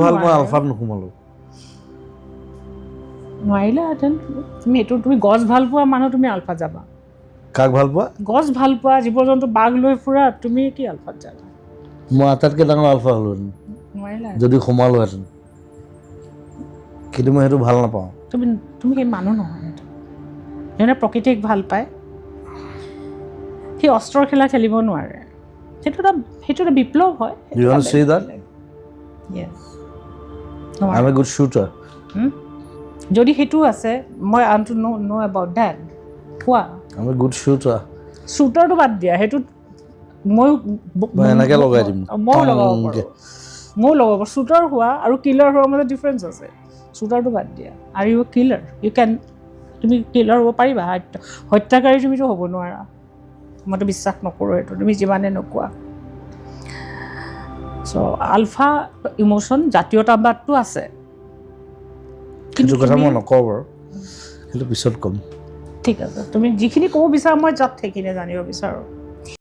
ভাল, মই নোৱাৰে। আলফাত নোসোমালো। নোৱাৰিলাহেঁতেন তুমি এইটো। তুমি গছ ভাল পোৱা মানুহ, তুমি আলফাত যাবা? কাক ভাল পোৱা? গছ ভাল পোৱা, জীৱ জন্তু, বাঘ লৈ ফুৰা, তুমি কি আলফাত যাবা? মই আটাইতকৈ ডাঙৰ আলফা হ'লোহেঁতেন। নোৱাৰিলা। যদি সোমালোহেঁতেন, কিন্তু মই সেইটো ভাল নাপাওঁ। তুমি সেই মানুহ নহয়। সেইটো যোনে প্ৰকৃতিক ভাল পায়, সি অস্ত্ৰৰ খেলা খেলিব নোৱাৰে। সেইটো এটা বিপ্লৱ হয়। You want to say that? Yes. I am a good shooter. যদি সেইটো আছে, মই want to know about that. কোৱা। I am a good shooter. শ্বুটাৰটো বাদ দিয়া, সেইটোত ময়ো মই এনেকে লগাই দিম। ময়ো লগাব টংকে। পাৰোঁ, ময়ো লগাব পাৰোঁ। শ্বুটাৰ হোৱা আৰু কিলাৰ হোৱাৰ মাজত ডিফাৰেঞ্চ আছে। শ্বুটাৰটো বাদ দিয়া, are you killer? You can, তুমি কিলাৰ হ'ব পাৰিবা? হত্যাকাৰী তুমিতো হ'ব নোৱাৰা। মইতো বিশ্বাস নকৰোঁ সেইটো, তুমি যিমানে নোকোৱা। চ' আলফা ইম'শ্যন, জাতীয়তাবাদটো আছে। সেইটো কথা মই নকওঁ বাৰু, সেইটো পিছত ক'ম। ঠিক আছে, তুমি যিখিনি ক'ব বিচাৰা, মই জাষ্ট সেইখিনিয়ে জানিব বিচাৰোঁ।